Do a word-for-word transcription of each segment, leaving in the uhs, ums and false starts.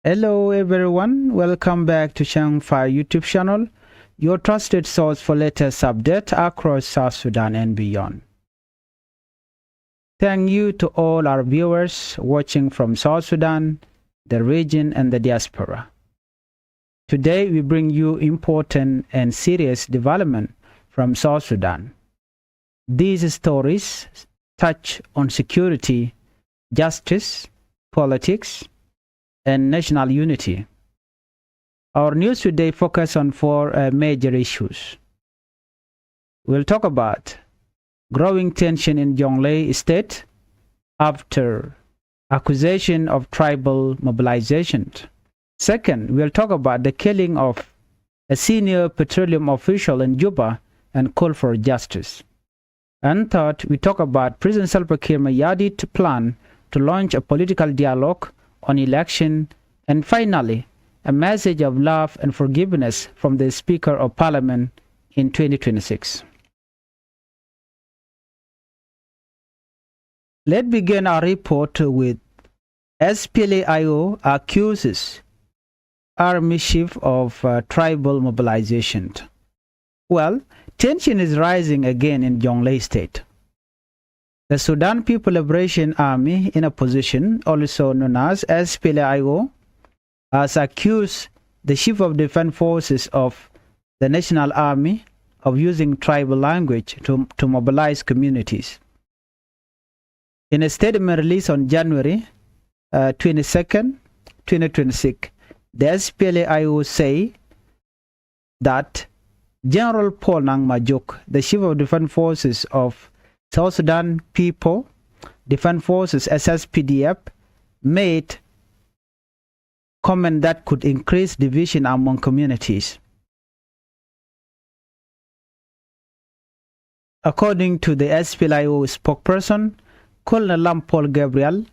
Hello everyone, welcome back to Changfire YouTube channel, your trusted source for latest update across South Sudan and beyond. Thank you to all our viewers watching from South Sudan, the region and the diaspora. Today we bring you important and serious development from South Sudan. These stories touch on security, justice, politics, and national unity. Our news today focus on four, uh, major issues. We'll talk about growing tension in Jonglei State after accusation of tribal mobilization. Second, we'll talk about the killing of a senior petroleum official in Juba and call for justice. And third, we talk about President Salva Kiir Mayardit plan to launch a political dialogue on election. And finally, a message of love and forgiveness from the Speaker of Parliament in twenty twenty-six. Let's begin our report with S P L A I O accuses army chief of, uh, tribal mobilization. Well, tension is rising again in Jonglei State. The Sudan People Liberation Army in opposition, also known as S P L A I O, has accused the Chief of Defense Forces of the National Army of using tribal language to, to mobilize communities. In a statement released on January, uh, twenty-second, twenty twenty-six, the S P L A I O say that General Paul Nang Majok, the Chief of Defense Forces of South Sudan People Defense Forces, S S P D F, made comment that could increase division among communities. According to the S P L A I O spokesperson, Colonel Lam Paul Gabriel,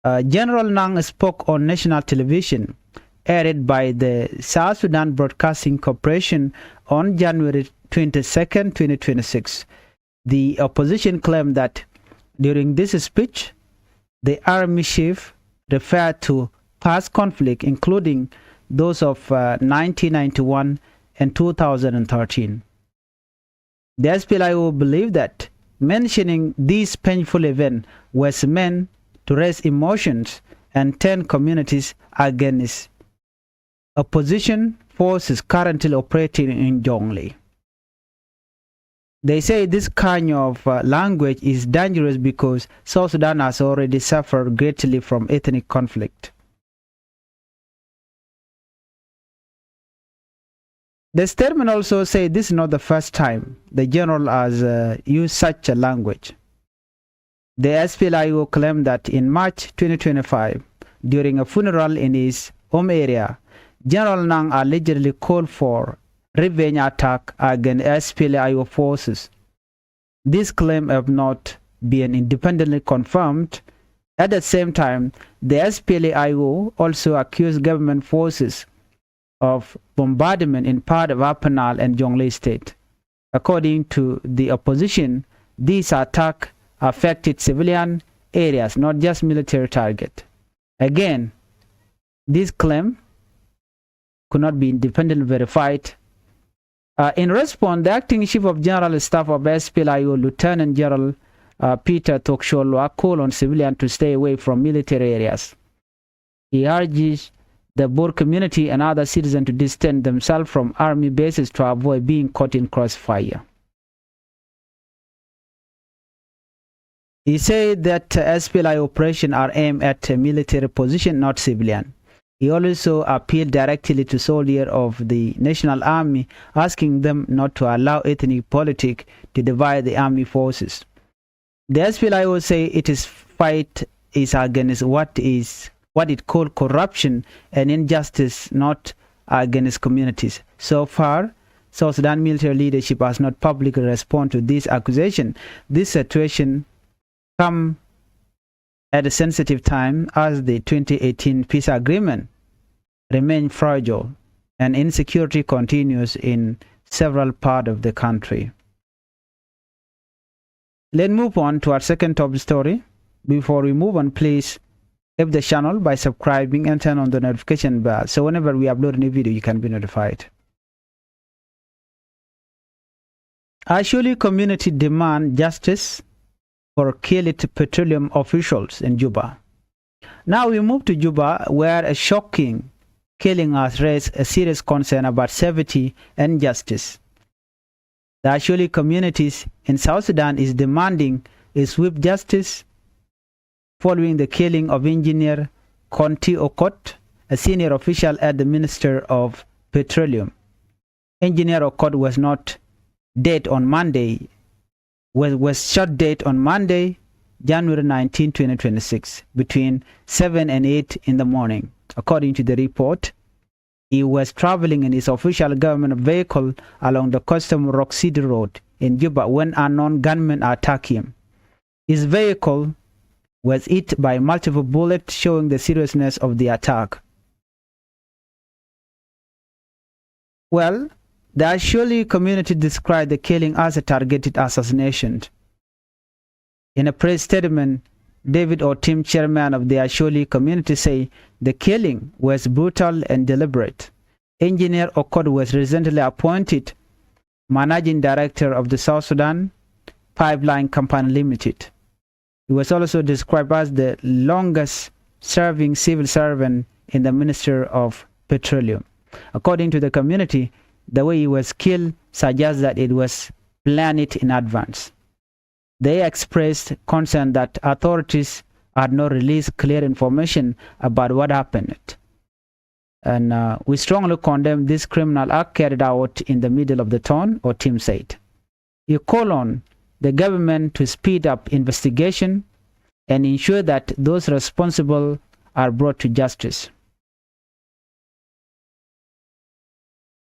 uh, General Nang spoke on national television, aired by the South Sudan Broadcasting Corporation, on January twenty-second, twenty twenty-six. The opposition claimed that during this speech, the army chief referred to past conflict, including those of, uh, nineteen ninety-one and two thousand thirteen. The S P L A I O believe that mentioning these painful events was meant to raise emotions and turn communities against opposition forces currently operating in Jonglei. They say this kind of, uh, language is dangerous because South Sudan has already suffered greatly from ethnic conflict. The statement also said this is not the first time the general has, uh, used such a language. The S P L A I O claimed that in March twenty twenty-five, during a funeral in his home area, General Nang allegedly called for revenge attack against S P L A I O forces. These claims have not been independently confirmed. At the same time, the S P L A I O also accused government forces of bombardment in part of Upper Nile and Jonglei State. According to the opposition, these attacks affected civilian areas, not just military target. Again, this claim could not be independently verified. Uh, in response, the acting chief of general staff of S P L A I O, Lieutenant General, uh, Peter Thoksholwa, called on civilians to stay away from military areas. He urges the Bor community and other citizens to distance themselves from army bases to avoid being caught in crossfire. He said that, uh, S P L A I O operation are aimed at a military position, not civilian. He also appealed directly to soldiers of the National Army, asking them not to allow ethnic politics to divide the army forces. The S P L A I O say it is fight is against what is, what it called corruption and injustice, not against communities. So far, South Sudan military leadership has not publicly responded to this accusation. This situation come at a sensitive time as the twenty eighteen peace agreement remain fragile and insecurity continues in several parts of the country. Let's move on to our second top story. Before we move on, please Help the channel by subscribing and turn on the notification bell, so whenever we upload a new video, you can be notified. Acholi community demand justice for killed petroleum officials in Juba. Now we move to Juba, where a shocking killing has raised a serious concern about safety and justice. The Acholi communities in South Sudan is demanding a swift justice following the killing of engineer Konti Okot, a senior official at the Minister of Petroleum. Engineer Okot was not dead on Monday, was, was shot dead on Monday, January nineteenth, twenty twenty-six, between seven and eight in the morning. According to the report, he was traveling in his official government vehicle along the custom Rock City Road in Juba when unknown gunmen attacked him. His vehicle was hit by multiple bullets, showing the seriousness of the attack. Well, the Acholi community described the killing as a targeted assassination. In a press statement, David Otim, chairman of the Acholi community, say the killing was brutal and deliberate. Engineer Okot was recently appointed managing director of the South Sudan Pipeline Company Limited. He was also described as the longest serving civil servant in the Ministry of Petroleum. According to the community, the way he was killed suggests that it was planned in advance. They expressed concern that authorities had not released clear information about what happened. And uh, we strongly condemn this criminal act carried out in the middle of the town, Otim said. He called on the government to speed up investigation and ensure that those responsible are brought to justice.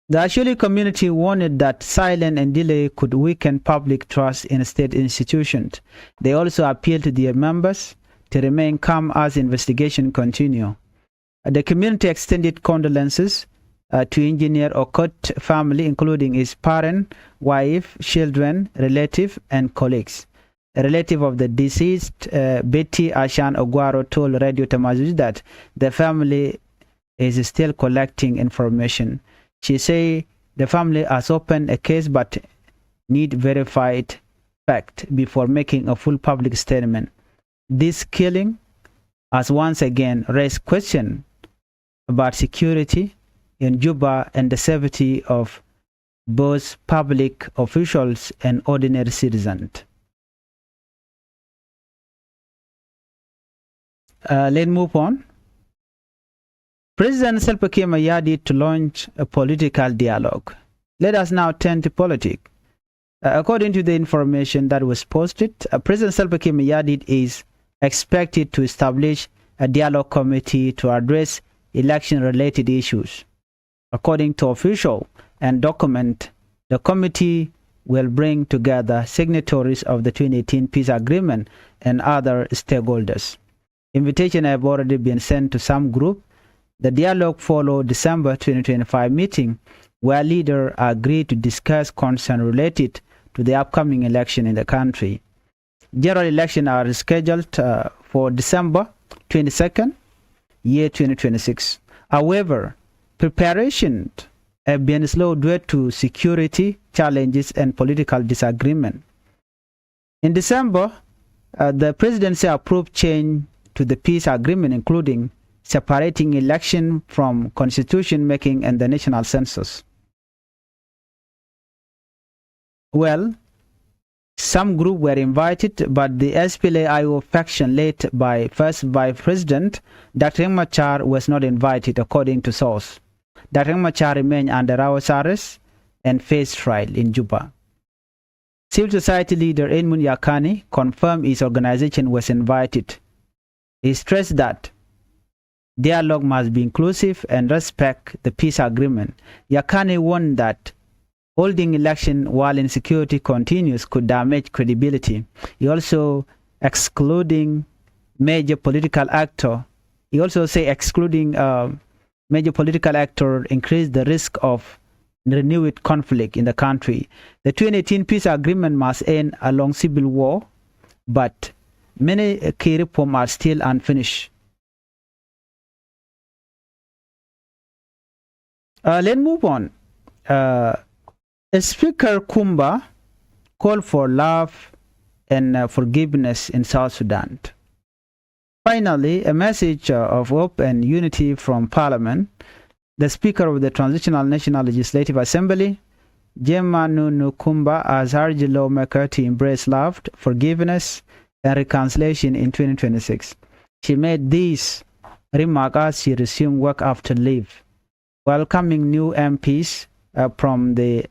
The Acholi community warned that silence and delay could weaken public trust in state institutions. They also appealed to their members to remain calm as investigation continue. The community extended condolences uh, to engineer Okot family, including his parent, wife, children, relative, and colleagues. A relative of the deceased, uh, Betty Ashan Ogwaro, told Radio Tamazuj that the family is still collecting information. She say the family has opened a case but need verified fact before making a full public statement. This killing has once again raised question about security in Juba and the safety of both public officials and ordinary citizens. Uh, let's move on. President Salva Kiir Mayardit to launch a political dialogue. Let us now turn to politics. Uh, according to the information that was posted, uh, President Salva Kiir Mayardit is expected to establish a dialogue committee to address election-related issues. According to official and document, the committee will bring together signatories of the twenty eighteen peace agreement and other stakeholders. Invitation have already been sent to some group. The dialogue followed December twenty twenty-five meeting where leaders agreed to discuss concerns related to the upcoming election in the country. General election are scheduled uh, for December twenty-second, year twenty twenty-six. However, preparations have been slow due to security challenges and political disagreement. In December, uh, the presidency approved change to the peace agreement, including separating election from constitution making and the national census. Well, some group were invited, but the S P L A I O faction led by First Vice President Doctor Riek Machar was not invited, according to source. Doctor Riek Machar remain under house arrest and face trial in Juba. Civil society leader Edmund Yakani confirmed his organization was invited. He stressed that dialogue must be inclusive and respect the peace agreement. Yakani warned that holding election while insecurity continues could damage credibility. He also excluding major political actor. He also say excluding uh, major political actor increase the risk of renewed conflict in the country. The twenty eighteen peace agreement must end a long civil war, but many key reforms are still unfinished. Uh, let's move on. Uh, Speaker Kumba call for love and uh, forgiveness in South Sudan. Finally, a message uh, of hope and unity from Parliament. The Speaker of the Transitional National Legislative Assembly, Gemma Nunu Kumba, has urged lawmakers to embrace love, forgiveness, and reconciliation in twenty twenty-six. She made this remark as she resumed work after leave, welcoming new M Ps uh, from the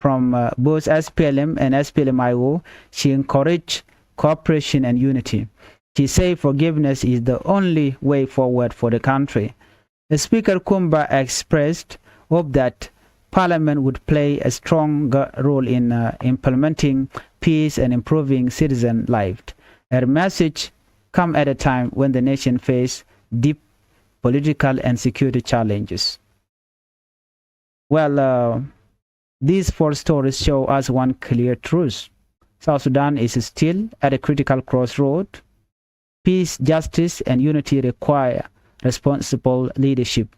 from uh, both S P L M and S P L M I O. She encouraged cooperation and unity. She said forgiveness is the only way forward for the country. Speaker Kumba expressed hope that Parliament would play a strong role in uh, implementing peace and improving citizen life. Her message come at a time when the nation faces deep political and security challenges. Well, uh, these four stories show us one clear truth. South Sudan is still at a critical crossroad. Peace, justice, and unity require responsible leadership,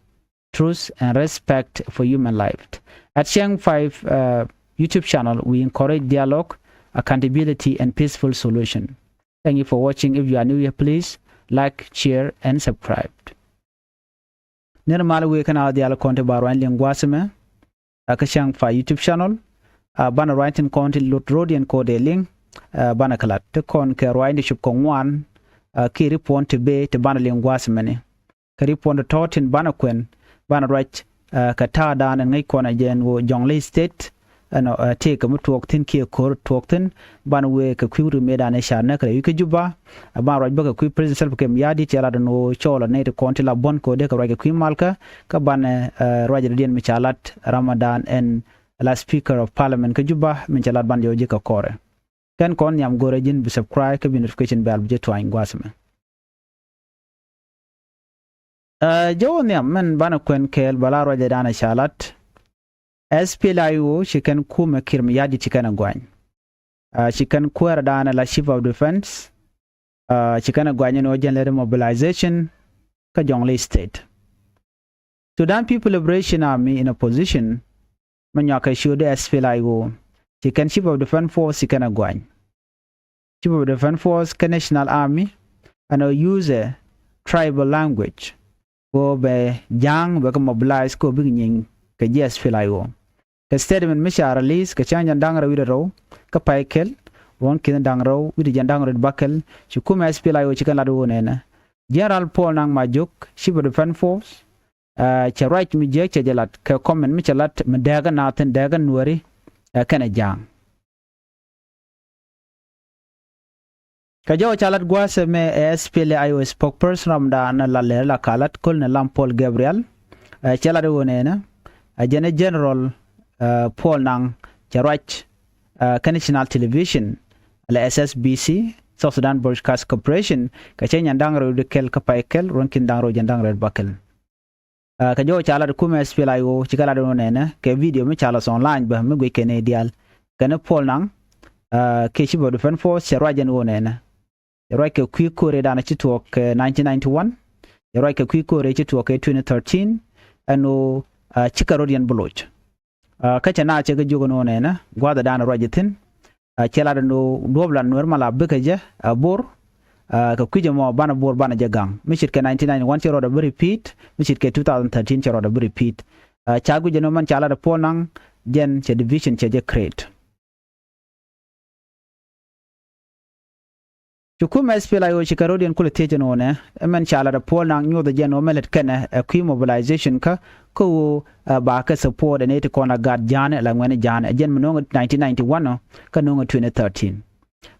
truth, and respect for human life. At Channel five uh, YouTube channel, we encourage dialogue, accountability, and peaceful solution. Thank you for watching. If you are new here, please like, share, and subscribe. Nir mal wee kɛn a dial kɔn ti ba ruany liŋ gua̱a̱th mɛ a kä Channel five YouTube channel. A banɛ ruany tin kɔn ti lot road yɛn kode liŋ. A banɛ kɛ lat ti kɔn kɛ ruany ti cop kɛ ŋuan. A ki ripon ti bee ti banɛ liŋ gua̱a̱th mɛ ni. Kɛ ripon ti tɔ̱ tin banɛ kuɛn banɛ ruac a kɛ ta̱a̱ da̱a̱n ɛn ŋäc kɔn a jɛn wä Jonglei State. Ɛnɔ tëëkɛ mi tuɔɔk thi̱n kiɛ ko̱r tuɔɔk thi̱n. Ban wëë kɛ kui̱ wut mëëdan ëë ca näk rɛy wi̱c kä Juba. Ban ruac bä kɛ kui̱ President Salva Kiir Mayardit cɛ lat ɛn ɣöö cɔɔl ɛ nɛy ti kɔn ti la buɔ̱n kɛ ɣöö dee kɛ ruac kɛ kui̱ malkä. Kä ban ɛ ruac rɔ̱diɛn mi ca lat Ramadan ɛn la Speaker of Parliament kä Juba min cɛ lat ban jɔw ji̱ kɛ kɔrɛ. Kɛn kɔn nhiam go̱rɛ ji̱n bi subscribe kä bi notification bell bi jɛ tuany gua̱a̱th mɛ. Ɛ jɛ wä nhiam mɛn banɛ kuɛn kɛɛl bala ruacɛ danɛ ca lat. S P L M I O ci kɛn kumɛ Kiir Mayardit ci kɛn ɛ guany. Ɛ ci kɛn kuäärɛ danɛ la Chief of Defense. Ɛ ci kɛn ɛ guany ni wä jɛn lɛri mobilization kä Jonglei State. Sudan People Liberation Army in opposition mɛ nyuakɛ ciötdɛ S P L M I O ci kɛn Chief of Defense Force ci kɛn ɛ guany. Chief of Defense Force kä National Army ɛn ɔ use ɛ tribal language. Kɛ ɣöö bɛ ja̱a̱ŋ bɛ kɛ mobilize kɛ ɣöö bikɛ nyieny kɛ ji̱ S P L M I O. Kɛ statement mi ca release kɛ cäŋ jɛn da̱ŋ rɛw wi̱cdɛ rɛw kä pay kɛl ruɔ̱n ki̱n da̱ŋ rɛw wi̱cdɛ jɛn da̱ŋ rɛw bäkɛl ci kumɛ S P L M I O ci kɛn lat ɣöö nɛnɛ General Paul Nang Majok, Chief of Defense Force, ɛ cɛ ruac mi jiäk cɛ jɛ lat kɛ comment mi cɛ lat mi dääkä naath thi̱n dääkä nuääri ɛ kɛnɛ ja̱a̱ŋ. Kɛ jɔw ca lat gua̱a̱th ɛmɛ ɛ S P L M I O spokesperson ramdan la lɛr la ka lat Colonel Lam Paul Gabriel. Ɛ cɛ lat iwä nɛnɛ ɛ jɛn ɛ General ɛ Paul Nang cɛ ruac ɛ kä National Television la S S B C, South Sudan Broadcast Corporation, kɛ cɛ nyan da̱ŋ rɛw di kɛl kä pay kɛl ruɔ̱n ki̱n da̱ŋ rɛw jɛn da̱ŋ rɛw bäkɛl. Ɛ kɛ jɔw ca lat kumɛ S P L M I O ci kɛ lat iwä nɛnɛ kɛ video mi ca lɔs online bä mi guic kɛn i̱ diaal. Kɛn i̱ Paul Nang ɛ kiɛ Chief of Defense Force cɛ ruac jɛn iwä nɛnɛ. Cɛ ruac kɛ kui̱ ko̱r i̱ danɛ ci tuɔɔk kɛ nineteen ninety-one. Cɛ ruac kɛ kui̱ ko̱r i̱ ci tuɔɔk kɛ twenty thirteen. Ɛn ɣöö ɛ cikɛ rɔ̱diɛn bi loc. Ɛ kä cɛ naath cɛ kɛ jiök ɛn ɣöö nɛnɛ gua̱a̱th ɛ danɛ ruac jɛ thi̱n. Ɛ cɛ lat ɛn ɣöö duɔ̱ɔ̱p la Nuɛr ma la bikɛ jɛ ɛ Bor. Ɛ kɛ kui̱c ɛmɔ banɛ Bor banɛ jɛ gaŋ mi ce̱tkɛ nineteen ninety-one cɛ rɔɔdɛ bi repeat, mi ce̱tkɛ two thousand thirteen cɛ rɔɔdɛ bi repeat. Ɛ ca guic ɛn ɣöö mɛn ca lat ɛ Paul Nang jɛn cɛ division cɛ jɛ create. Ci kumɛ S P L M I O ci kɛ rɔ̱diɛn kulɛ thiec ɛn ɣöö nɛ ɛmɛn ca lat ɛ Paul Nang nyothɛ jɛn ɣöö mɛ lät kɛnɛ ɛ kui̱ mobilization kä kä ɣöö ɛ ba kɛ support ɛ nɛy ti kɔn a gat ja̱a̱n ɛ la ŋuɛ̈ni ja̱a̱n ɛ jɛn mi no̱o̱ŋ nineteen ninety-one ɔ kä no̱o̱ŋ twenty thirteen.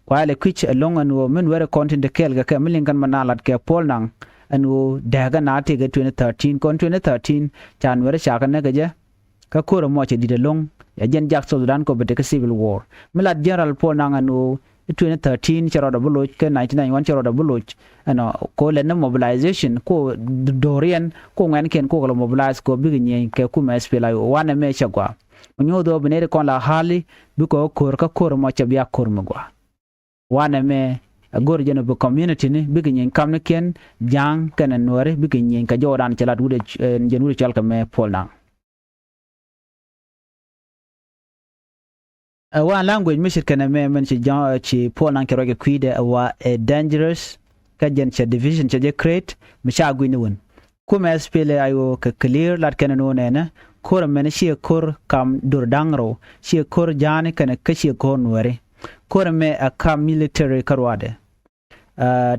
Kuayɛ lɛ kui̱c ɛlɔ̱ŋ ɛn ɣöö mi Nuɛr ɛ kɔn tin te kɛɛl kɛ kɛ mi liŋ kɛn mɛ na lat kɛ Paul Nang ɛn ɣöö dääkä na tëëkɛ twenty thirteen kɔn twenty thirteen ca Nuɛr ca kɛ näk kɛ jɛ. Kä ko̱r ɛmɔ cɛ di̱t ɛlɔ̱ŋ ɛ jɛn jak South Sudan kɔ bɛ tekɛ civil war. Mi lat General Paul Nang ɛn ɣöö i̱ twenty thirteen cɛ rɔɔdɛ bi loc kä nineteen ninety-one cɛ rɔɔdɛ bi loc. Ɛnɔ ko lɛn ni mobilization ko do̱riɛn ko ŋuɛ̈nkiɛn ko kɛ lɔ mobilize ko bikɛ nyieny kɛ kumɛ S P L M I O wanɛ mɛ cɛ gɔaa. Mi nyoth ɣöö bi nɛy ti kɔn la hali bikɛ ɣä ko̱r kä ko̱r ɛmɔ cɛ bia ko̱r mi gɔaa. Wanɛ mɛ ɛ go̱r jɛn ɔ bi community ni bikɛ nyieny kamnikiɛn ja̱a̱ŋ kɛnɛ Nuääri bikɛ nyieny kɛ jɔwdan cɛ lat wut ɛ jɛn wut ɛ cɔal kɛ mɛ Paul Nang. Ɛ wa language mi ce̱tkɛ nɛmɛ mɛn ci jɔ̱ɔ̱n ci Paul Nang cɛ ruac kɛ kui̱dɛ ɛ wa ɛ dangerous. Kä jɛn cɛ division cɛ jɛ create mi ca gui̱ni wän. Kumɛ SPLA-IO kɛ clear lat kɛn ni wä nɛnɛ ko̱r ɛmɛn ciɛ ko̱r kam dur da̱ŋ rɛw, ciɛ ko̱r ja̱a̱ni kɛn kä ciɛ ko̱r nuɛri. Ko̱r ɛmɛ ɛ kam military kä ruadɛ.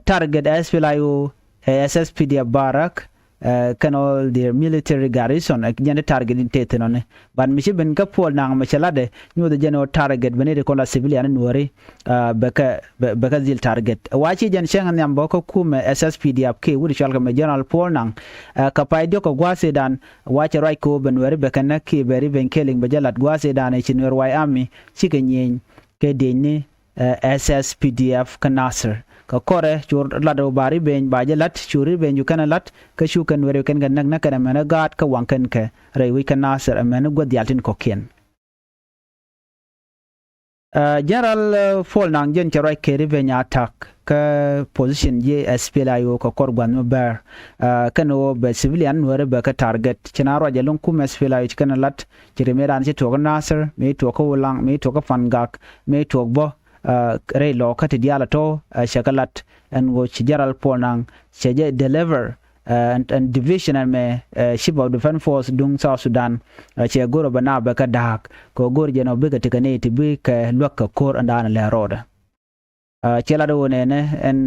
Target SPLA-IO ɛ SSPDF barrack kɛn all their military garrison, ɛ jɛn ti target in te thin ɔni. But mi ci ben kä Paul Nang mɛ cɛ latdɛ nyuɔth jɛn ɔ target ben iti kɔn la civilian nuɔri. Bɛ kɛ dhil target wa ci jɛn cäŋ nhiam bä kä kumɛ SSPDF kiɛ wut cual kɛ mɛ General Paul Nang. Kɛ pay diɔk kɛ gua̱a̱thidan wa cɛ ruac kɛ wä ben weri bɛ kɛ näk kiɛ bɛ ri ben kɛliŋ bɛ jɛ lat gua̱a̱thidan ɛ ci nuɛr way army cikɛ nyieny kɛ diecni SSPDF kä Nasir. Kɛ kɔrɛ cu lat ɔ ba ri beny ba jɛ lat cu ri beny cu kɛn lat kä cu kɛn weri kɛn kɛ näk näk kɛn ɛmɛn ɛ gaat kä waŋ kɛn kɛ rɛy wi̱c kä Nasir ɛmɛn ɛ guäth dial tin kɔ̱kiɛn. General Paul Nang jɛn cɛ ruac kɛ ri beny attack kä position ji̱ SPLA-IO kɛ kɔr gua̱th mi bɛr. Kɛn ɣöö bɛ civilian nuɛri bɛ kɛ target ci na ruac ɛlɔ̱ŋ kumɛ SPLA-IO ci kɛn lat ci ri mëë raan ci tuɔɔk kä Nasir mëë tuɔɔk kä Ulaŋ mëë tuɔɔk kä Pangak mëë tuɔɔk bä rɛy lɔɔkä ti diaal a tɔ̱ cɛ kɛ lat ɛn ɣöö ci General Paul Nang cɛ jɛ deliver. Ɛn division ɛmɛ Chief of Defence Force duŋ South Sudan cɛ go̱r ɔ bɛ na bɛ kä da̱a̱k kɛ go̱r jɛn ɔ bikɛ tekɛ ni ti bikɛ luäk kɛ ko̱r ɛn da̱a̱n lɛ rɔɔdɛ. Ciɛ lat ɣöö nɛnɛ ɛn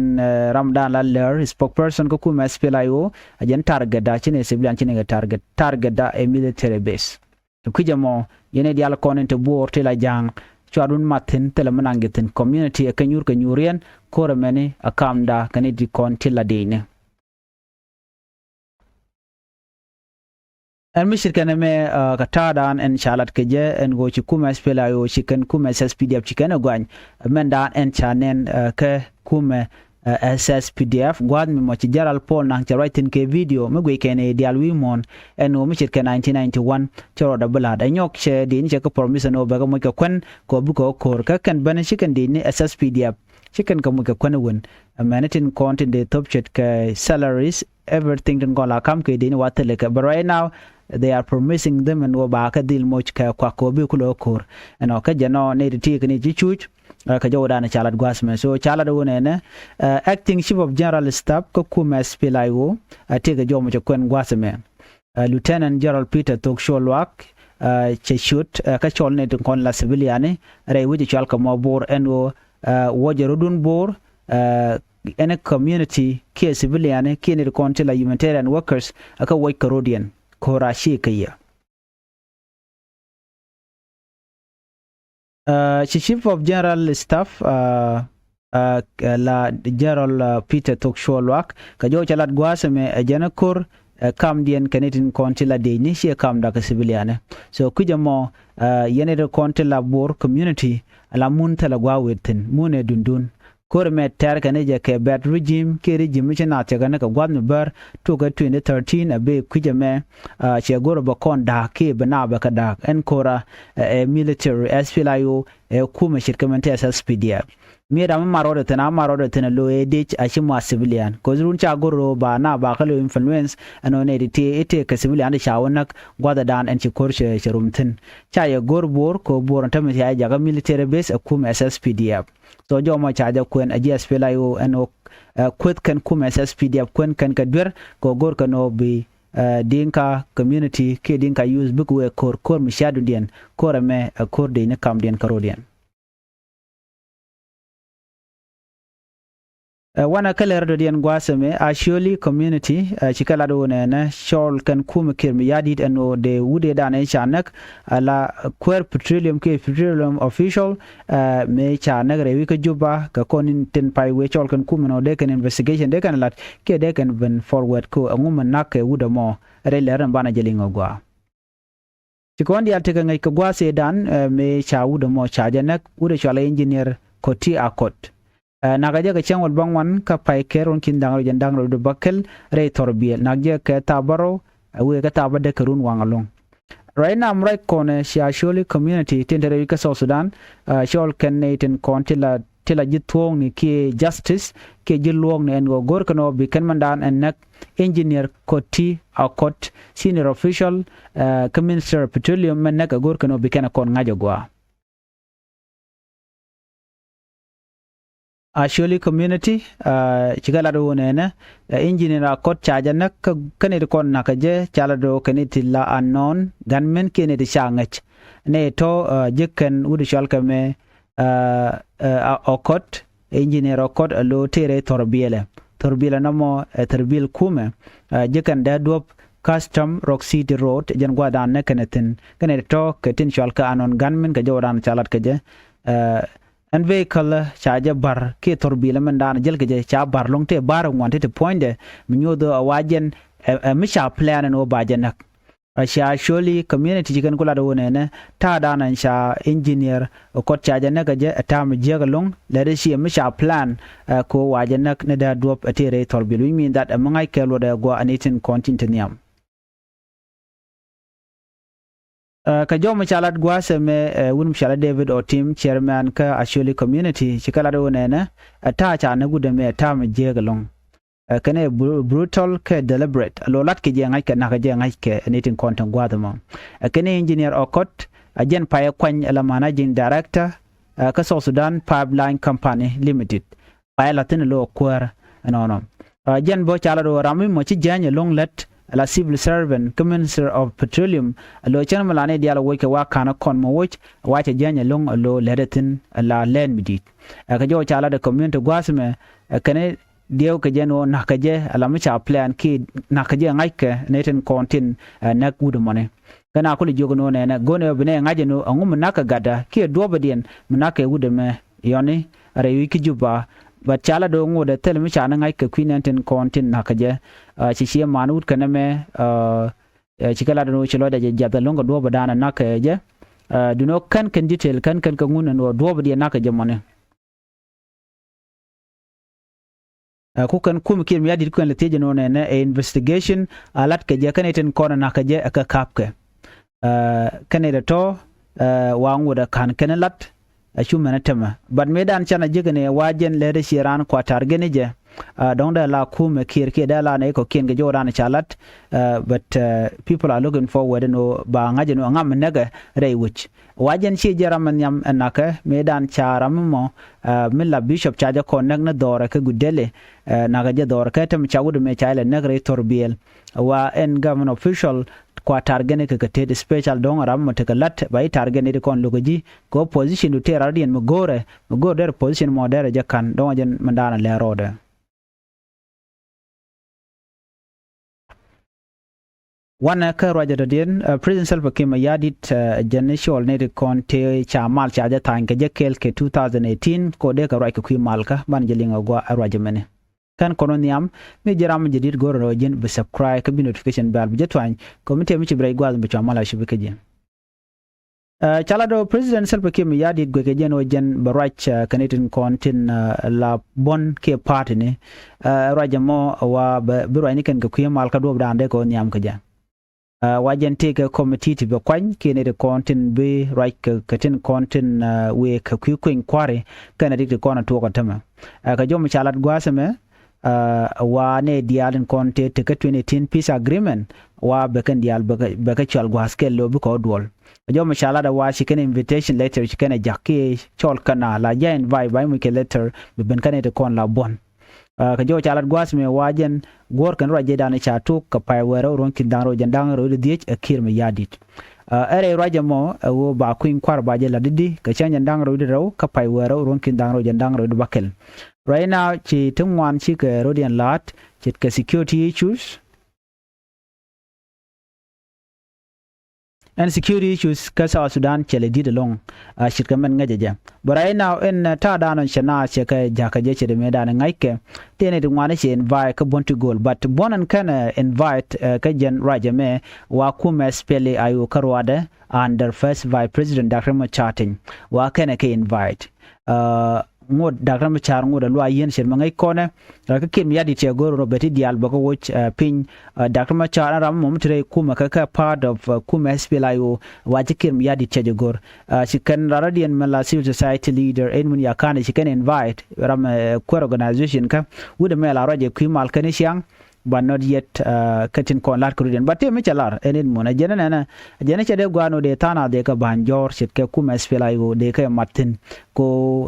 ramdan la lɛr spokesperson kä kumɛ SPLA-IO a jɛn target da ci ni civilian ci ni kɛ target target da ɛ military base. Kui̱cɛ mɔ yɛn i̱ diaal kɔn in te buɔɔr ti la ja̱a̱ŋ cuarun mathin thilɛ mi naŋ jɛ thi̱n community ɛ kɛ nyuur kɛ nyuuriɛn ko̱r ɛmɛni ɛ kamda kɛn i̱ di kɔn ti la di̱i̱ni. Ɛn mi ce̱tkɛ nɛmɛ kɛ ta̱a̱dan ɛn ca lat kɛ jɛ ɛn ɣöö ci kumɛ SPLA-IO ci kɛn kumɛ SSPDF ci kɛn ɛ gɔany. Mɛndan ɛn ca nɛn kɛ kumɛ SSPDF gua̱a̱th mi mɔ ci General Paul Nang cɛ ruac thi̱n kɛ video mi guic kɛn i̱ diaal wi̱i̱ muɔ̱ɔ̱n ɛn ɣöö mi ce̱tkɛ nineteen ninety one cɛ rɔɔdɛ bi la̱a̱t ɛ nyɔk cɛ di̱i̱ni cɛ kɛ promise ɛn ɣöö bɛ kɛ moc kɛ kuän kɛ ɣöö bikɛ ɣä ko̱r kä kɛn ben ci kɛn di̱i̱ni SSPDF ci kɛn kɛ moc kɛ kuän ɛ wän. Ɛmɛni tin kɔn tin dee thop ce̱tkɛ salaries everything tin kɔn la kam kɛ di̱i̱ni wa thilɛ kɛ but right now they are promising them ɛn ɣöö ba kɛ dhil moc kɛ kuak kɛ ɣöö bi kulɛ ɣä ko̱r. Ɛnɔ kä jɛ nɔ ni ti ti kɛ ni ji̱ cuc. Kɛ jɔwdan ca lat gua̱a̱th mɛ so ca lat wun ɛnɛ acting chief of general staff kä kumɛ SPLA-IO a tëëkɛ jɔw mɛ cɛ kuɛn gua̱a̱th mɛ. Lieutenant General Peter Thok Cuɔl Luak cɛ ciöt kä cɔl ni ti kɔn la civiliani rɛy wec cual kɛ mɔ Bor ɛn ɣöö wuɔcɛ rɔdun Bor ɛn community kiɛ civiliani kiɛ ni ti kɔn ti la humanitarian workers kä wuɔc kɛ rɔdiɛn ko̱ra ci kɛ yɛ. Ci chief of general staff la general Peter Thok Cuɔl Luak kɛ jɔw cɛ lat gua̱a̱th ɛmɛ ɛ jɛn ɛ ko̱r ɛ kamdiɛn kɛ ni tin kɔn ti la diecni ciɛ kamda kɛ civiliani. So kui̱cɛ mɔ yɛn ni ti kɔn ti la Bor community ala mun thilɛ gua̱a̱th wet thi̱n mun ɛ dundun. Ko̱r ɛmɛ tɛr kɛn i̱ jɛ kɛ bad regime kiɛ regime mi ci naath cɛ kɛn kɛ gua̱th mi bär tuɔkɛ twenty thirteen a bee kui̱c ɛmɛ. Cɛ go̱r ɛ bɛ kɔn da̱a̱k kiɛ bɛ naap ɛ kɛ da̱a̱k ɛn ko̱ra ɛ military SPLA-IO ɛ kumɛ ce̱tkɛ mɛn ti SSPDF. Mi ram mi mat rɔɔdɛ thi̱n a mat rɔɔdɛ thi̱n a lo̱ ɛ dec a ci muath civilian ko̱th run ca go̱r ɛ ba naap ba kä lo̱ influence ɛn ɣöö nɛy ti ti i̱ tëëk kɛ civilian ti ca wä näk gua̱thɛ daan ɛn ci ko̱r cɛ rum thi̱n. Ca yɛ go̱r Bor ko̱ Bor ɛn tämɛ thia jɛ jakä military base ɛ kumɛ SSPDF. So jɔmɔ ca jɛ kuɛn ɛ ji̱ SPLA-IO ɛn ɣöö kueth kɛn kumɛ SSPDF kuɛn kɛn kɛ duer kɛ go̱r kɛn ɣöö bi Dinka community kiɛ Dinka youth bikɛ wee ko̱r ko̱r mi cia̱dundiɛn ko̱r ɛmɛ ɛ ko̱r dec ni kamdiɛn kä ro̱diɛn. Ɛ wanɛ kä lɛr dɔ̱diɛn gua̱a̱th ɛmɛ Acholi community ɛ cikɛ lat wunɛ nɛ cɔl kɛn kumɛ kiɛr mi ya̱di̱t ɛn ɣöö dee wut ëëdan ɛ ca näk. Ala kuäär petroleum kiɛ petroleum official mëë ca näk rɛy wi̱c kä Juba kɛ kɔn in tin pay wee cɔl kɛn kumɛ nɔ dee kɛn investigation dee kɛn lat kiɛ dee kɛn ben forward kɛ ɛŋu mɛ näk kɛ wut ɛmɔ. Rɛy lɛr in banɛ jɛ liŋ ɛ gɔaa. Ci kɔn diaal tekɛ ŋäc kɛ gua̱a̱th ëëdan mëë ca wut ɛmɔ ca jɛ näk wut ɛ cɔal ɛ engineer Koti Akot. Nakä jɛ kɛ cäŋ wäl bäŋuan kä pay kɛɛr ruɔ̱n ki̱n da̱ŋ rɛw jɛn da̱ŋ rɛw di bäkɛl rɛy thɔr biëël nak jɛ kɛ thaap bärɔw. Wëë kɛ thaap bädäk kɛ run waŋ ɛlɔ̱ŋ. Ruac nam ruac kɔnɛ ci Acholi community tin te rɛy wi̱c kä South Sudan. Cɔl kɛn nɛy tin kɔn ti la ti la ji̱ thuɔ̱ɔ̱ŋni kiɛ justice kiɛ ji̱ luɔ̱ɔ̱kni ɛn ɣöö go̱rkɛn ɣöö bi kɛn mɛndan ɛn näk engineer Koti Akot senior official kä minister of petroleum mɛn näk ɛ go̱rkɛn ɣöö bi kɛn ɛ kɔn ŋa̱c ɛ gɔaa. Acholi community, aa, cikɛ lat ɣöö nɛnɛ, ɛ, engineer Akɔt ca jɛ näk kä, kä nɛy ti kɔn nakä jɛ ca lat ɣöö kɛ nɛy ti la unknown gunmen kiɛ nɛy ti ca ŋäc. Nɛy tɔ̱, aa, ji̱ kɛn wut cɔal kɛ mɛ, aa, ɛ, Akɔt, engineer Akɔt ɛ lo̱o̱ tëë rɛy Thɔrbiɛlɛ. Thɔrbiɛlɛ nɔmɔ ɛ Thɔrbiɛl kumɛ, aa, ji̱ kɛn dee duɔ̱p Custom Rock City Road, jɛn gua̱a̱thdan näk kɛn ɛ thi̱n. Kɛn ɛ tɔ̱ kɛ tin cɔal kɛ unknown gunmen kɛ jɔwdan ca lat kɛ jɛ. Aa, ɛn vehicle ca jɛ ba̱r kiɛ Thɔrbiɛlɛ mɛn daan jäl kɛ jɛ ca ba̱r lo̱ŋ tëë ba̱r ŋuan ti ti puɔ̱nydɛ mi nyoth ɣöö a wa jɛn ɛ, ɛ mi ca plan ɛn ɣöö ba jɛ näk. Ɛ cia Acholi community ci kɛn ku lat ɣöö nɛnɛ ta̱a̱ daan ɛn ca engineer Akɔt ca jɛ näk kɛ jɛ ɛ ta̱a̱ mi jiäk ɛlɔ̱ŋ lɛt ɛ ci ɛ mi ca plan, ɛ, kɛ ɣöö wa jɛ näk ni dee duɔ̱p ɛ tëë rɛy Thɔrbiɛl, which mean that ɛ mi ŋa̱c kɛ luɔt ɛ gua̱ ɛ ni tin kɔn tin te nhiam. Ɛ, kɛ jɔw mi ca lat gua̱a̱th ɛmɛ, ɛ, wut mi ca lat David Otim, chairman kä Acholi community, cikɛ lat ɣöö nɛnɛ ɛ ta̱a̱ ca näk wut ɛmɛ ɛ ta̱a̱ mi jiäk ɛlɔ̱ŋ. Ɛ, kɛn ɛ bru-, brutal kɛ deliberate. Ɛ lo̱ lat kɛ jɛ ŋa̱ckɛ, nakä jɛ ŋa̱ckɛ ni tin kɔn tin gua̱a̱th ɛmɔ. Ɛ, kɛn ɛ engineer Okot, ɛ, jɛn payɛ kuany ɛ la managing director, ɛ, kä South Sudan Pipeline Company Limited. Payɛ la thi̱n ɛ lo̱ kuäär ɛnɔnɔ. Ɛ, jɛn bä ca lat ɣöö ram mi mɔ ci jiäny ɛlɔ̱ŋ lät ɛ la civil servant kä Minister of Petroleum, ɛ lo̱ cäŋ mi la ni diaal ɛ woc kɛ wa ka̱n ɛ kɔn mɔ woc, wa cɛ jiäny ɛlɔ̱ŋ ɛ lo̱ lät ɛ thi̱n ɛ la lɛn mi di̱i̱t. Ɛ, kɛ jɔw ca lat ɛ community gua̱a̱th ɛmɛ, ɛ, kɛn ɛ diɛw kɛ jɛ ni ɣöö na̱k kɛ jɛ ala mi ca plan kiɛ na̱k kɛ jɛ ŋa̱ckɛ ni tin kɔn tin, ɛ, näk wut ɛmɔni. Kɛn a kul jiök ni ɣöö nɛnɛ go̱n ɛ bi nɛ ŋa̱c ni ɣöö ɛŋu mi na̱k kɛ gatda kiɛ duɔ̱ɔ̱pdiɛn mi na̱k kɛ wut ɛmɛ yɔni rɛy wi̱c kä Juba. But ca la do̱o̱k ŋot ɛ thil mi ca ni ŋa̱ckɛ kui̱ nɛn tin kɔn tin na̱k kɛ jɛ. Ɛ, ci ciɛ man wut kɛn ɛmɛ, ɛ, ɛ, cikɛ lat ni ɣöö ci lɔcdɛ jɛ jiath ɛlɔ̱ŋ kɛ duɔ̱ɔ̱pdan ɛ na̱k kɛ jɛ. Ɛ, duno kɛn kɛn detail kɛn kɛn kɛ ŋun ni ɣöö duɔ̱ɔ̱pdiɛn na̱k kɛ jɛ mɔni. Ɛ, ku kɛn kum Kiir Mayardit kuɛn lɛ thiec ɛn ɣöö nɛnɛ ɛ investigation a lat kɛ jɛ kɛn ɛ tin kɔn ɛ na̱k kɛ jɛ ɛ kɛ ka̱pkɛ. Ɛ, kɛn ɛ tɔ̱, ɛ, wa ŋot ɛ ka̱n kɛn ɛ lat ɛ cu mɛn ɛ tämɛ. But mëëdan canɛ ji̱ kɛn ɛ wa jɛn lɛt ɛ ciɛ raan kua target ni jɛ. Ɛ, dɔ̱ŋ dee la kumɛ Kiir kiɛ dee la nɛy kɔ̱kiɛn kɛ jɔwdan ca lat. Ɛ, but, ɛ, people are looking forward ɛn ɣöö ba ŋa̱c ɛn ɣöö ŋam mi näkɛ rɛy wec. Wa jɛn ci jiɛ ram mi nhiam ɛ na̱kɛ mëëdan ca ram mi mɔ, ɛ, mi la bishop ca jɛ kɔn näk ni dhɔrɛ kɛ Gudele, ɛ, na̱kɛ jɛ dhɔrɛ kɛ tem ca wut mi ca ilɛ näk rɛy Thorbiɛl. Wa ɛn government official kua target ni kɛ kɛ tet special dɔ̱ŋ ram mi tekɛ la̱t ba i̱ target ni ti kɔn lo̱kɛ ji̱ kɛ opposition du tëë ram diɛn mi go̱o̱rɛ, mi go̱o̱r derɛ position mɔ derɛ jɛ ka̱n dɔ̱ŋ jɛn mi daanɛ lɛ rɔɔdɛ. Wanɛ kä ruacɛ dɔ̱diɛn, ɛ, President Salva Kiir Mayardit, ɛ, jɛn ni cɔl ni ti kɔn tëë ca mal ca jɛ tha̱a̱ny kɛ jɛ kɛɛl kɛ two thousand eighteen kɛ ɣöö dee kɛ ruac kɛ kui̱ malkä banɛ jɛ liŋ ɛ gɔaa ɛ ruacɛ mɛni. Kɛn kɔn wä nhiam mi ji̱ ram mi jɛ di̱t go̱rɛ rɔ ji̱n bi subscribe kä bi notification bell bi jɛ thuany kɛ mi tëë mi ci bi rɛc gua̱a̱th mi cua mal a cupi kä ji̱. Ɛ, ca la do̱ President Salva Kiir Mayardit guic kɛ jɛn ɣöö jɛn bɛ ruac, ɛ, kɛn itin kɔn tin, ɛ, la buɔ̱n kiɛ party ni. Ɛ, ruac ɛmɔ wa bɛ bi ruac ni kɛn kɛ kui̱ mal kä duɔ̱ɔ̱pdan dee kɛ ɣöö nhiam kɛ jɛ. Ɛ, wa jɛn tëëkɛ committee ti bɛ kuany kiɛ ni ti kɔn tin bi ruac kɛ, kɛ tin kɔn tin, ɛ, wëë kɛ kui̱ kueny kua̱ri kɛn ɛ dik ti kɔn ɛ tuɔɔk ɛ tämɛ. Ɛ, kɛ jɔm ca lat gua̱a̱th ɛmɛ, ɛ, wa nɛ diaal in kɔn tëë tekä twenty eighteen peace agreement, wa bɛ kɛn diaal bɛ kɛ, bɛ kɛ cual gua̱a̱th kɛl lo̱ bikɛ wä duɔl. Kɛ jɔm ca lat ɛ wa ci kɛn invitation letter ci kɛn ɛ ja̱k kiɛ cɔl kɛn a la jɛ invite ba imuc kɛ letter bi ben kɛn ɛ ti kɔn la buɔ̱n. Ɛ, kɛ jɔw ca lat gua̱a̱th mi wa jɛn guɔ̱ɔ̱r kɛn ruac jɛ dan ca tuk kɛ pay wɛɛrä ruɔ̱n ki̱n da̱ŋ rɛw jɛn da̱ŋ rɛw di dhiec ɛ Kiir Mayardit. Ɛ, ɛ rɛy ruac ɛmɔ ɛ ɣöö ba kui̱ny kua̱r ba jɛ lat di di kɛ cäŋ jɛn da̱ŋ rɛw di rɛw kä pay wɛɛrä ruɔ̱n ki̱n da̱ŋ rɛw jɛn da̱ŋ rɛw di bäkɛl. Right now ci ti ŋuan cikɛ rɔ̱diɛn la̱a̱t ce̱tkɛ security issues. Ɛn security issues kä South Sudan cɛ lɛ di̱t ɛlɔ̱ŋ, ɛ, ce̱tkɛ mɛn ŋäcɛ jɛ. But right now ɛn, ɛ, ta̱a̱ da̱a̱n ɔn cɛ na cɛ kɛ ja̱kä jɛ cɛ dee mëë da̱a̱n ŋa̱ckɛ. Tëë ni ti ŋuan cɛ invite kä buɔ̱n ti go̱o̱l. But buɔ̱n ɛn kɛn, ɛ, invite, ɛ, kä jɛn ruac ɛmɛ wa kumɛ S P L A I O kä ruaadɛ under First Vice President Doctor Machar Teny. Wa kɛnɛ kɛ invite. Ɛ, ŋot Doctor Machar ŋot ɛ luac yien ce̱t mɛ ŋäc kɔnɛ. Ɛ, kä Kiir Mayardit cɛ go̱r rɔ bɛ ti diaal bä kä woc, ɛ, piny. Ɛ, Doctor Machar ɛn ram mɔ mi ti rɛy kumɛ kä, kä part of, ɛ, kumɛ S P L A I O, wa ci Kiir Mayardit cɛ jɛ go̱r. Ɛ, ci kɛn raradiɛn mɛ la civil society leader, ɛn min ya̱ka̱n ci kɛn invite ram, ɛ, kuɛr organization kä wut ɛmɛ la ruac ɛ kui̱ mal kɛn i̱ ciaŋ. But not yet, kä tin kɔn la̱t kɛ rut yɛn. But tëë mi cɛ lar ɛn in mun ɛ jɛn ɛnɛnɛ, ɛ jɛn ɛ cɛ dee gua̱a̱n ɣöö dee tha̱a̱ŋ a dee kɛ ba̱a̱ny jɔ̱ɔ̱r ce̱tkɛ kumɛ S P L A I O dee kɛ mat thi̱n. Ko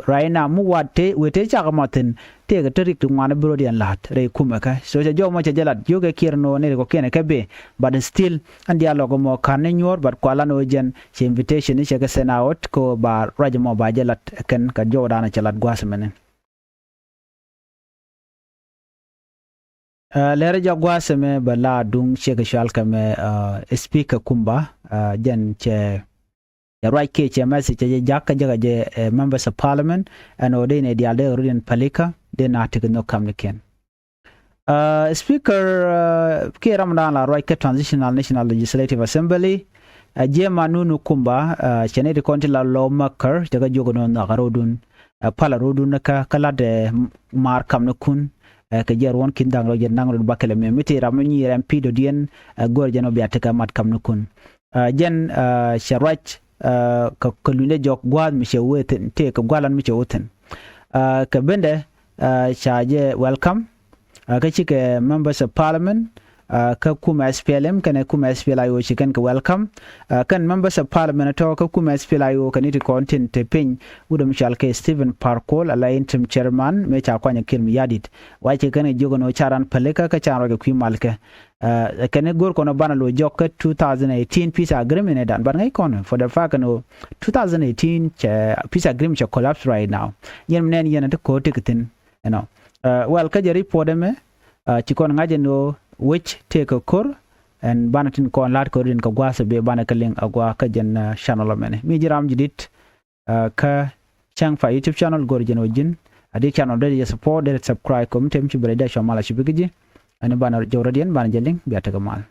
right now mi wat tëë wëë tëë cakɛ mat thi̱n, tëëkɛ te rik ti ŋuan bi rot yɛn la̱t rɛy kumɛ kɛ. So cɛ jɔw mɔ cɛ jɛ lat jiökɛ Kiir nɔ ni ri kɔkiɛn kɛ bëë. But still ɛn diaal lɔk ɛmɔ ka̱n ni nyuɔ̱ɔ̱r, but kualan ɣöö jɛn cɛ invitation ni cɛ kɛ send out ko ba ruac ɛmɔ ba jɛ lat kɛn kɛ jɔwdan cɛ lat gua̱a̱th mɛni. Lɛr jɔk gua̱a̱th ɛmɛ bɛ la duŋ ciek cual kɛ mɛ, Speaker Kumba, jɛn cɛ, cɛ ruac kɛ cɛ message cɛ jɛ jak kä jɛ kɛ jɛ, Members of Parliament, ɛn ɣöö dee nɛ diaal dee rut in pälikä dee na tekɛ nhök kamnikiɛn. Speaker, kiɛ ram dan la ruac kä Transitional National Legislative Assembly, Jiɛma Nunu Kumba, cɛ ni ti kɔn ti la lɔ mäkär cɛ kɛ jiök ɛn ɣöö nhɔakä rotdun, pälä rotdun kä kä la̱t maar kamnikun, kɛ jiɛ ruɔ̱n ki̱n dha̱ŋ rɔ jɛ naŋ rot bakɛlɛ mɛ mi ti ram mi nyiir ɛn pi̱i̱t dɔ̱diɛn, go̱r jɛn ɔ bia tekɛ mat kamnikun. Jɛn cɛ ruac kɛ kɛ luny dee jɔk gua̱a̱th mi cɛ wee thi̱n tëë kɛ gua̱a̱lan mi cɛ wee thi̱n. Kɛ bendɛ ca jɛ welcome, kä cikɛ Members of Parliament, kä kumɛ S P L M kɛnɛ kumɛ S P L A I O ci kɛn kɛ welcome. Kɛn Members of Parliament tɔ̱ kä kumɛ S P L A I O kɛn i̱ ti kɔn tin te piny wut ɛmɛ cɔal kɛ Stephen Par Kuol ala interim chairman mëë ca kuany Kiir Mayardit. Wa ci kɛn kɛ jiök ɛn ɣöö ca ran pälikä kä ca ruac kɛ kui̱ malkɛ. Kɛn i̱ go̱r kɔn ɔ banɛ lo̱c jɔk kä two thousand eighteen peace agreement ɛ dan, but ŋäc kɔn for the fact ɛn ɣöö two thousand eighteen cɛ peace agreement cɛ collapse right now. Yɛn mi nɛn yɛn ɛ ti ko̱o̱t ti kɛ thi̱n. Ɛnɔ, well, kä jɛ report ɛmɛ, ci kɔn ŋa̱c ɛn ɣöö wec tëëkɛ ko̱r, ɛn banɛ tin kɔn la̱t ko̱r in kɛ gua̱a̱th ɛ bee banɛ kɛ liŋ a gua̱a̱ kä jɛn channel ɛmɛni. Mi ji̱ ram ji̱ di̱t kä Cäŋ Fa YouTube channel, go̱r jɛn ɣöö ji̱n a di̱t channel dee jɛ support, dee subscribe kɛ mi tëë mi ci bɛ rɛy dee cua mal a ci bikɛ ji̱. Ɛn banɛ jɔw rɔ̱diɛn banɛ jɛ liŋ, bia tekɛ mal.